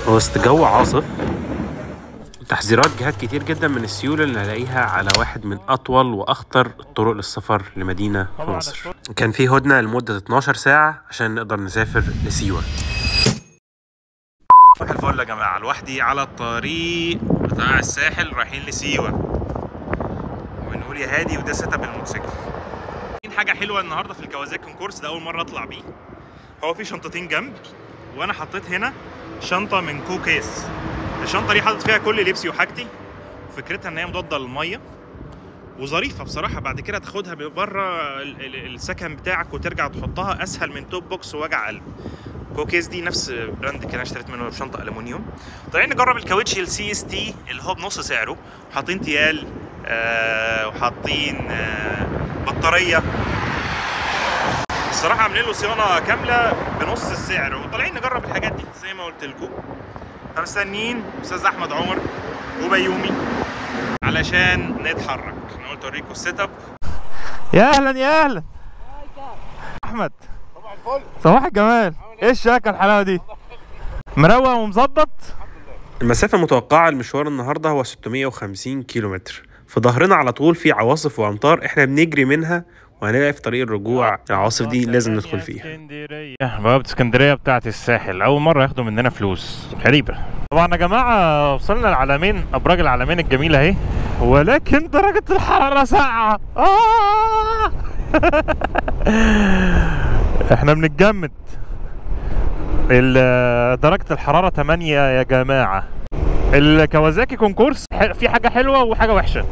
وسط جو عاصف وتحذيرات جهات كتير جدا من السيول اللي هنلاقيها على واحد من أطول وأخطر الطرق للسفر لمدينة في مصر. كان في هدنة لمدة 12 ساعة عشان نقدر نسافر لسيوة. صباح الفل يا جماعة، لوحدي على الطريق بتاع الساحل رايحين لسيوة، ونقول يا هادي. وده setup الموتوسيكل. حاجة حلوة النهاردة في الكوازاكي كونكورس ده، أول مرة أطلع بيه. هو في شنطتين جنب، وأنا حطيت هنا شنطة من كوكيس. الشنطة دي حاطط فيها كل لبسي وحاجتي، فكرتها إن هي مضادة للمية وظريفة بصراحة. بعد كده تاخدها بره السكن بتاعك وترجع تحطها، أسهل من top box ووجع قلب. كوكيس دي نفس brand كده، اشتريت منه شنطة ألمونيوم. طالعين نجرب الكاوتش ال CST اللي هو بنص سعره، وحاطين تيال وحاطين بطارية. الصراحة عاملين له صيانة كاملة بنص السعر، وطالعين نجرب الحاجات دي زي ما قلت لكم. فمستنيين أستاذ أحمد عمر وبيومي علشان نتحرك. أنا قلت أوريكم ال setup. يا أهلا يا أهلا أحمد، صباح الفل، صباح الجمال. إيه الشياكة الحلاوة دي؟ مروق ومظبط. المسافة المتوقعة لمشوار النهاردة هو 650 كيلومتر. في ظهرنا على طول في عواصف وأمطار احنا بنجري منها، وهنلاقي في طريق الرجوع العواصف دي لازم ندخل فيها. اسكندرية، بوابة اسكندرية بتاعت الساحل، أول مرة ياخدوا مننا فلوس غريبة. طبعا يا جماعة وصلنا العلمين، أبراج العلمين الجميلة أهي، ولكن درجة الحرارة ساقعة. احنا بنتجمد. درجة الحرارة 8 يا جماعة. الكوازاكي كونكورس في حاجة حلوة وحاجة وحشة.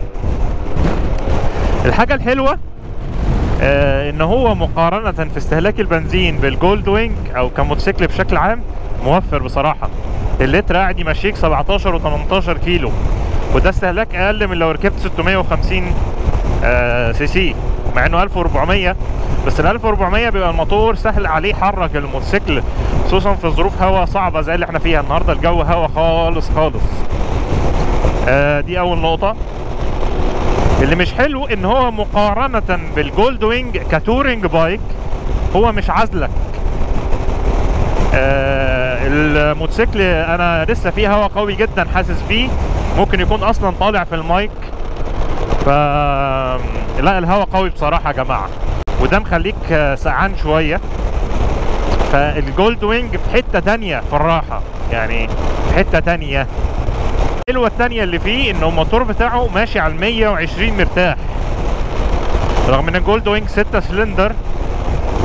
الحاجة الحلوة ان هو مقارنة في استهلاك البنزين بالجولد وينج او كموتوسيكل بشكل عام موفر بصراحة. اللتر قاعد يمشيك 17 و18 كيلو، وده استهلاك اقل من لو ركبت 650 سي سي، مع انه 1400، بس ال 1400 بيبقى الموتور سهل عليه يحرك الموتوسيكل، خصوصا في ظروف هواء صعبة زي اللي احنا فيها النهارده. الجو هواء خالص خالص. دي اول نقطة. اللي مش حلو ان هو مقارنة بالجولد وينج ك touring bike هو مش عازلك. الموتوسيكل انا لسه فيه هواء قوي جدا حاسس بيه، ممكن يكون اصلا طالع في المايك. ف لا، الهواء قوي بصراحة يا جماعة، وده مخليك سقعان شوية. فالجولد وينج في حتة تانية في الراحة، يعني في حتة تانية. الحلوة التانية اللي فيه انه الموتور بتاعه ماشي على 120 مرتاح، رغم ان الجولد وينج 6 سلندر،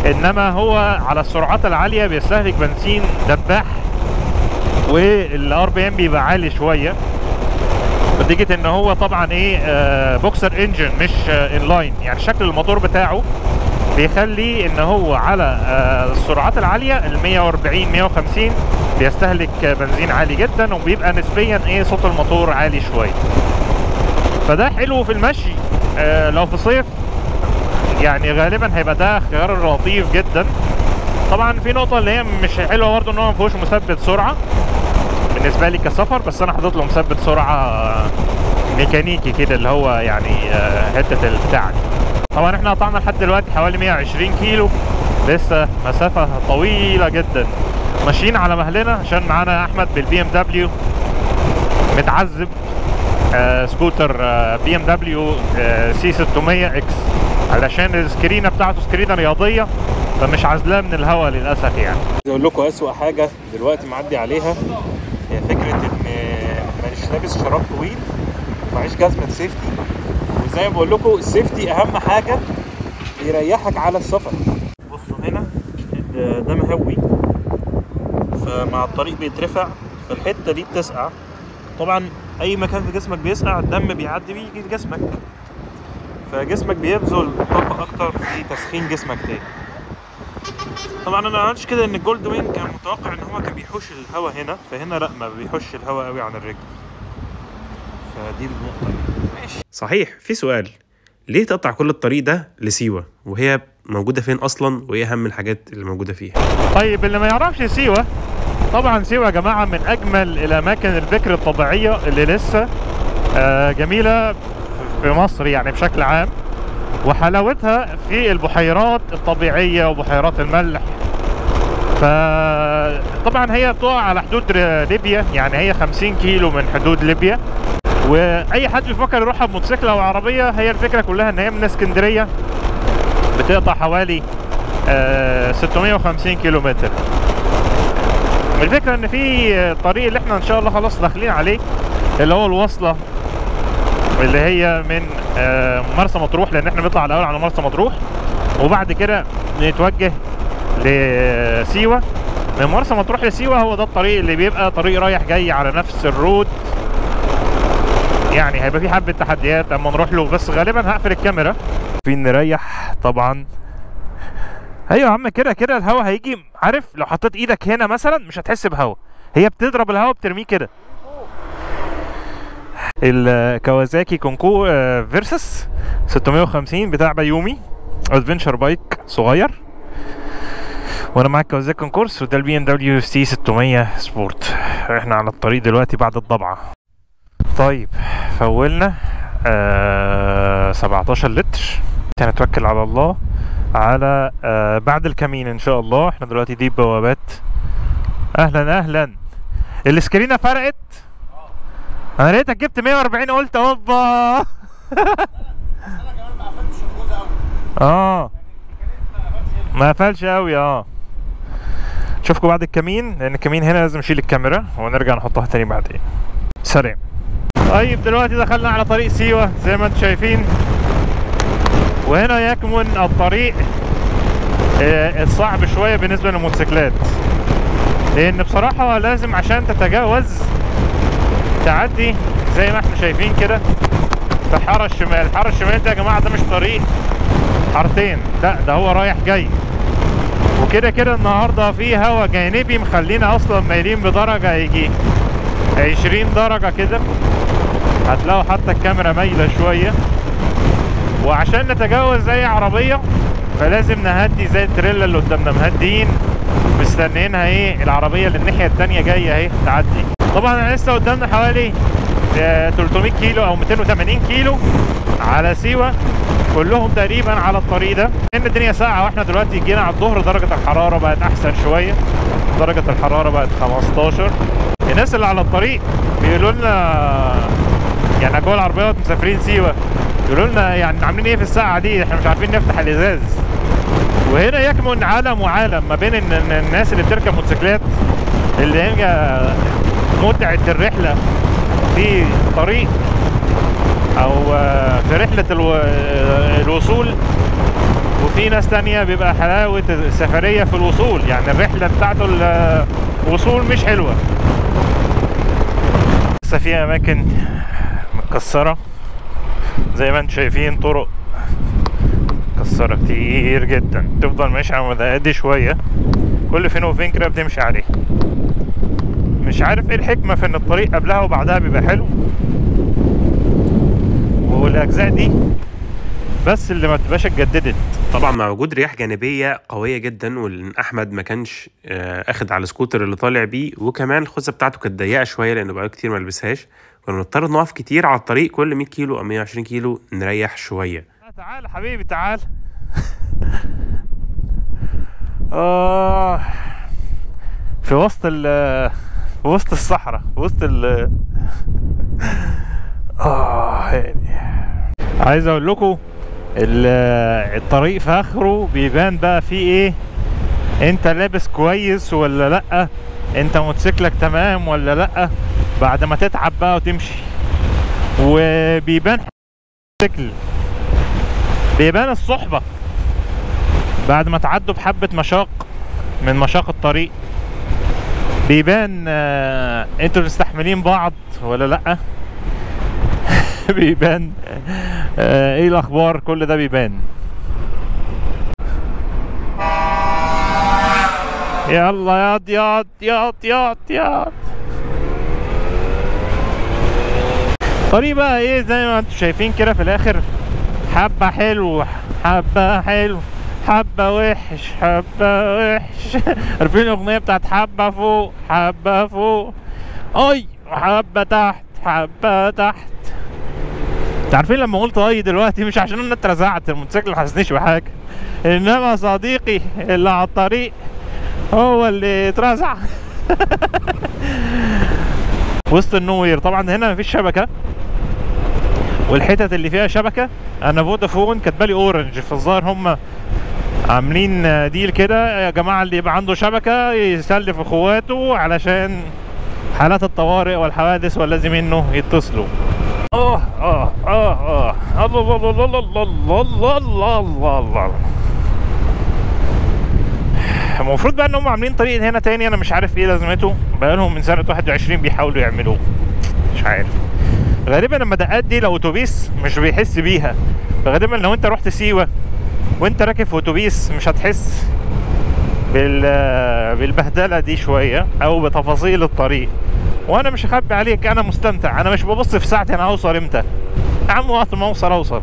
انما هو على السرعات العالية بيستهلك بنزين دباح، وال RPM بيبقى عالي شوية، نتيجة ان هو طبعا ايه boxer engine مش inline. يعني شكل الموتور بتاعه بيخلي ان هو على السرعات العالية ال 140 150 بيستهلك بنزين عالي جدا، وبيبقى نسبيا ايه صوت الموتور عالي شوية. فده حلو في المشي. لو في صيف يعني غالبا هيبقى ده خيار لطيف جدا. طبعا في نقطة اللي هي مش حلوة برده، ان هو ما فيهوش مثبت سرعة بالنسبة لي كسفر، بس انا حاطط له مثبت سرعة ميكانيكي كده، اللي هو يعني حتة البتاع دي. طبعا احنا قطعنا لحد دلوقتي حوالي 120 كيلو، لسه مسافة طويلة جدا. ماشيين على مهلنا عشان معانا احمد بالبي ام دبليو متعذب، سكوتر بي ام دبليو سي 600 اكس، علشان السكرينه بتاعته سكرينه رياضية، فمش عازلاه من الهواء للاسف. يعني اقول لكم اسوأ حاجة دلوقتي معدي عليها هي فكرة ان مانيش لابس شراب طويل ومعيش جزمه safety، وزي ما بقول لكم ال safety اهم حاجة بيريحك على السفر. بصوا هنا ده مهوي، فمع الطريق بيترفع، فالحته دي بتسقع. طبعا اي مكان في جسمك بيسقع الدم بيعدي بيجي لجسمك، فجسمك بيبذل طاقة اكتر في تسخين جسمك تاني. طبعا انا ما عملتش كده ان الجولد وينج كان متوقع ان هو كان بيحوش الهواء هنا، فهنا لا ما بيحوش الهواء قوي عن الرجل، فدي النقطة. ماشي. صحيح في سؤال، ليه تقطع كل الطريق ده لسيوه وهي موجودة فين اصلا، وايه اهم الحاجات اللي موجودة فيها؟ طيب اللي ما يعرفش سيوه، طبعا سيوه يا جماعة من اجمل الاماكن البكر الطبيعية اللي لسه جميلة في مصر يعني بشكل عام، وحلاوتها في البحيرات الطبيعية وبحيرات الملح. فطبعا هي بتقع على حدود ليبيا، يعني هي 50 كيلو من حدود ليبيا. واي حد بيفكر يروحها بموتوسيكل او عربية، هي الفكرة كلها ان هي من اسكندرية بتقطع حوالي 650 كيلو متر. الفكرة ان في طريق اللي احنا ان شاء الله خلاص داخلين عليه، اللي هو الوصلة اللي هي من مرسى مطروح، لان احنا بنطلع الاول على مرسى مطروح وبعد كده نتوجه لسيوه. من مرسى مطروح لسيوه هو ده الطريق اللي بيبقى طريق رايح جاي على نفس ال road، يعني هيبقى في حبه تحديات اما نروح له، بس غالبا هقفل الكاميرا فين نريح طبعا. ايوه يا عم، كده كده الهوا هيجي، عارف لو حطيت ايدك هنا مثلا مش هتحس بهوا، هي بتضرب الهوا بترميه كده. الكوازاكي كونكو Versys 650 بتاع بيومي، adventure bike صغير، وانا معاك كوازاكي كونكورس، وده البي ام دبليو C 600 Sport. احنا على الطريق دلوقتي بعد الضبعه. طيب فولنا 17 لتر، هنتوكل على الله على بعد الكمين ان شاء الله. احنا دلوقتي دي بوابات. اهلا اهلا، السكرينه فرقت، انا لقيتك جبت 140 قلت اوبا. انا كمان ما قفلتش الخوذه قوي. ما قفلش قوي. اشوفكم بعد الكمين، لان الكمين هنا لازم نشيل الكاميرا ونرجع نحطها تاني بعدين. سلام. طيب دلوقتي دخلنا على طريق سيوة زي ما انتم شايفين، وهنا يكمن الطريق الصعب شوية بالنسبة للموتوسيكلات، لان بصراحة لازم عشان تتجاوز تعدي زي ما احنا شايفين كده في الحارة الشمال. الحارة الشمال ده يا جماعة ده مش طريق حارتين، لا ده هو رايح جاي، وكده كده النهارده في هوا جانبي مخلينا اصلا مايلين بدرجة يجي 20 درجة كده، هتلاقوا حتى الكاميرا مايلة شوية. وعشان نتجاوز زي عربية فلازم نهدي زي التريلا اللي قدامنا، مهديين مستنيينها ايه العربية اللي الناحية التانية جاية اهي تعدي. طبعا احنا لسه قدامنا حوالي 300 كيلو او 280 كيلو على سيوة، كلهم تقريبا على الطريق ده. ان الدنيا ساقعة واحنا دلوقتي جينا على الظهر، درجة الحرارة بقت احسن شوية، درجة الحرارة بقت 15. الناس اللي على الطريق بيقولوا لنا، يعني جوه العربيات مسافرين سيوة، يقولوا لنا يعني عاملين ايه في الساعة دي، احنا مش عارفين نفتح الازاز. وهنا يكمن عالم وعالم ما بين الناس اللي بتركب موتوسيكلات اللي هي متعة الرحلة في طريق او في رحلة الوصول، وفي ناس تانية بيبقى حلاوة السفرية في الوصول، يعني الرحلة بتاعته الوصول مش حلوة. لسه في اماكن متكسرة زي ما انتم شايفين، طرق متكسرة كتير جدا، تفضل ماشي على مدى شوية، كل فين وفين كده بتمشي عليه. مش عارف ايه الحكمة في ان الطريق قبلها وبعدها بيبقى حلو، والاجزاء دي بس اللي ما تبقاش اتجددت. طبعا مع وجود رياح جانبيه قوية جدا، وان احمد ما كانش اخد على السكوتر اللي طالع بيه، وكمان الخوذه بتاعته كانت ضيقه شوية لانه بقاله كتير ما لبسهاش، كنا بنضطر نقف كتير على الطريق كل 100 كيلو او 120 كيلو نريح شوية. تعال حبيبي تعال. في وسط في وسط الصحراء، في وسط ال يعني عايز اقول لكم الطريق في اخره بيبان بقى فيه ايه، انت لابس كويس ولا لا، انت موتوسيكلك تمام ولا لا، بعد ما تتعب بقى وتمشي. وبيبان موتوسيكل، بيبان الصحبة بعد ما تعدوا بحبة مشاق من مشاق الطريق، بيبان انتوا مستحملين بعض ولا لا. بيبان ايه الاخبار، كل ده بيبان. يلا ياض ياض ياض ياض ياض. طريق بقى ايه زي ما انتم شايفين كده في الاخر، حبة حلو حبة حلو حبة وحش حبة وحش. عارفين الاغنية بتاعت حبة فوق حبة فوق اي حبة تحت حبة تحت؟ انت عارفين لما قلت اي دلوقتي مش عشان انا اترزعت الموتوسيكل ما حسنيش بحاجة، انما صديقي اللي على الطريق هو اللي اترزع وسط النوير. طبعا هنا مفيش شبكة، والحتت اللي فيها شبكة انا فودافون كاتبالي اورنج، فالظاهر هم عاملين deal كده يا جماعة، اللي يبقى عنده شبكة يسلف اخواته علشان حالات الطوارئ والحوادث واللازم منه يتصلوا. اه اه اه اه الله الله الله الله الله الله الله الله. المفروض بقى ان هم عاملين طريق هنا تاني، انا مش عارف ايه لازمته، بقالهم من سنة 21 بيحاولوا يعملوه، مش عارف. غالبا لما دقات دي لو اتوبيس مش بيحس بيها، فغالبا لو انت رحت سيوه وانت راكب في اتوبيس مش هتحس بالبهدله دي شوية او بتفاصيل الطريق. وانا مش هخبي عليك، انا مستمتع، انا مش ببص في ساعتي انا هوصل امتى يا عم، وقت ما اوصل اوصل.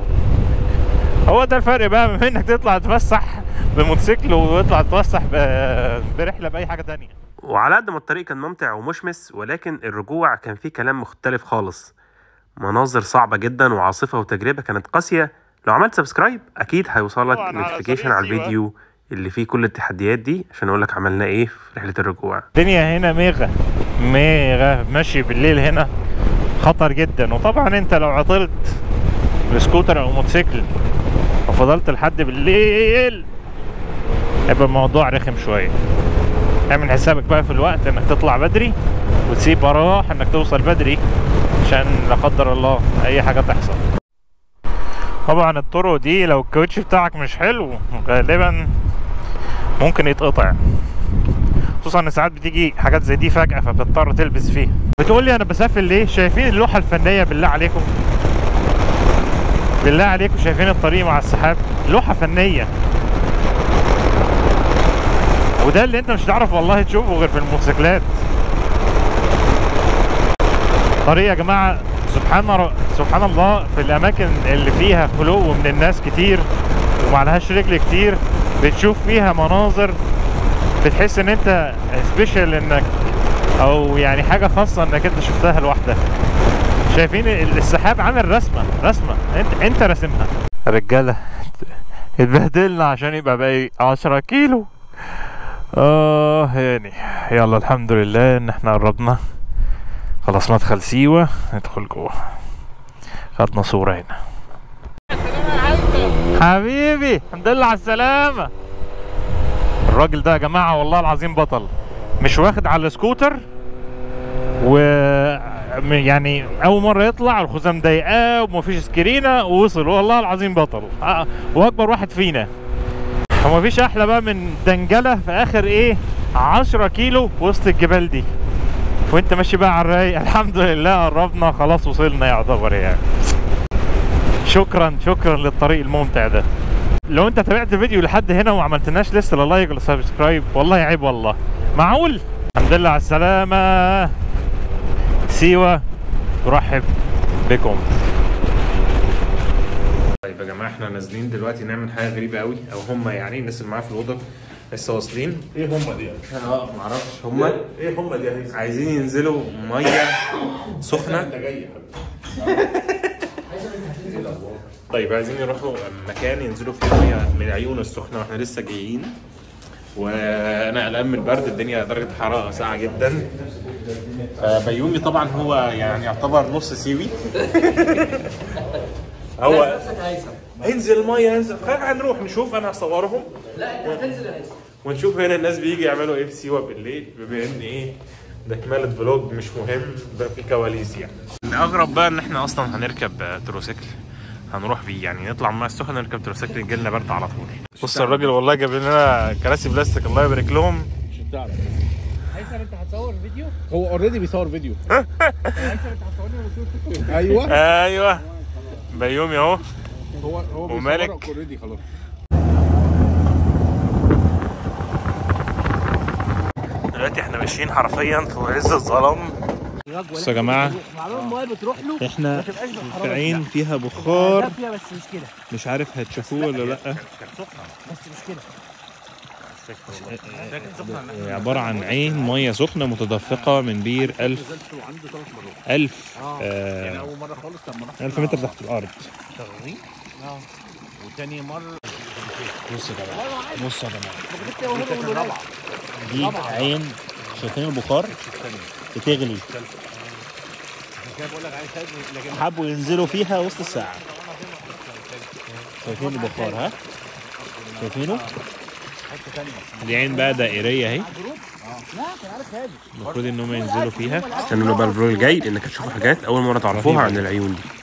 هو ده الفرق بقى ما بين انك تطلع تفسح بموتوسيكل وتطلع تتفسح برحله باي حاجة تانية. وعلى قد ما الطريق كان ممتع ومشمس، ولكن الرجوع كان فيه كلام مختلف خالص، مناظر صعبة جدا وعاصفه وتجربه كانت قاسية. لو عملت subscribe اكيد هيوصلك notification على الفيديو اللي فيه كل التحديات دي عشان اقول لك عملنا ايه في رحله الرجوع. الدنيا هنا ميغه ميغه، ماشي بالليل هنا خطر جدا، وطبعا انت لو عطلت بسكوتر او موتوسيكل وفضلت لحد بالليل هيبقى الموضوع رخم شوية. اعمل حسابك بقى في الوقت انك تطلع بدري وتسيب براح انك توصل بدري عشان لا قدر الله اي حاجة تحصل. طبعا الطرق دي لو الكاوتش بتاعك مش حلو غالبا ممكن يتقطع، خصوصا ان ساعات بتيجي حاجات زي دي فجأة فبتضطر تلبس فيها. بتقول لي انا بسافر ليه؟ شايفين اللوحة الفنية؟ بالله عليكم، بالله عليكم، شايفين الطريق مع السحاب؟ لوحة فنية، وده اللي انت مش هتعرف والله تشوفه غير في الموتوسيكلات. طريق يا جماعة سبحان الله، في الاماكن اللي فيها خلو من الناس كتير ومعلهاش رجل كتير بتشوف فيها مناظر بتحس ان انت special، انك او يعني حاجة خاصة انك انت شفتها لوحدك. شايفين السحاب عامل رسمه، رسمه انت راسمها. رجاله اتبهدلنا عشان يبقى باقي 10 كيلو. يعني يلا الحمد لله ان احنا قربنا خلاص مدخل سيوة، ندخل جوه. خدنا صورة هنا. حبيبي الحمد لله على السلامة. الراجل ده يا جماعة والله العظيم بطل، مش واخد على السكوتر، و يعني أول مرة يطلع الخزام ضايقاه ومفيش سكرينة ووصل، والله العظيم بطل وأكبر واحد فينا. ومفيش أحلى بقى من دنجلة في آخر إيه 10 كيلو وسط الجبال دي وانت ماشي بقى على الرايق. الحمد لله قربنا خلاص، وصلنا يعتبر يعني. شكرا شكرا للطريق الممتع ده. لو انت تابعت الفيديو لحد هنا وما عملتناش لسه لا like ولا subscribe، والله عيب والله. معقول؟ الحمد لله على السلامة. سيوة ترحب بكم. طيب يا جماعة احنا نازلين دلوقتي نعمل حاجة غريبة قوي، او هم يعني الناس اللي معايا في الأوضة لسه واصلين. ايه هم دي؟ معرفش هم ايه هم دي يا هيثم؟ عايزين ينزلوا مية سخنة. انت جاي طيب عايزين يروحوا مكان ينزلوا فيه مية من العيون السخنة، واحنا لسه جايين وانا قلقان من البرد، الدنيا درجه الحرارة ساقعه جدا. فبيومي طبعا هو يعني يعتبر نص سيوي. هو انزل المية انزل، خلينا هنروح نشوف، انا هصورهم. لا انت هتنزل يا هيثم ونشوف هنا الناس بيجي يعملوا ايه في سيوه بالليل، بما ان ايه ده كمالة vlog مش مهم، ده في كواليس يعني. الاغرب بقى ان احنا اصلا هنركب تروسيكل، هنروح بيه يعني نطلع من المية السخنة نركب تروسيكل يجي لنا برد على طول. بص الراجل والله جاب لنا كراسي بلاستيك، الله يبارك لهم. مش هتعرف هيثم انت هتصور فيديو؟ هو already بيصور فيديو. هيثم انت هتصورني ولا صورتك؟ ايوه ايوه بيومي اهو، هو ومالك already خلاص. دلوقتي احنا ماشيين حرفيا في عز الظلام. بصوا يا جماعة احنا في عين فيها بخار، بس مش كده، مش عارف هتشوفوه ولا لا، بس مش كده، عبارة عن عين مية سخنة متدفقه من بير 1000 1000 متر تحت الارض. وتاني مرة بصوا يا جماعة، بصوا يا جماعة، دي عين، شايفين البخار بتغلي، حبوا ينزلوا فيها وسط الساعة. شايفين البخار؟ ها شايفينه؟ دي عين بقى دائريه اهي، المفروض ان هم ينزلوا فيها. استنونا بقى ال vlog الجاي لانك هتشوفوا حاجات اول مرة تعرفوها عن العيون دي.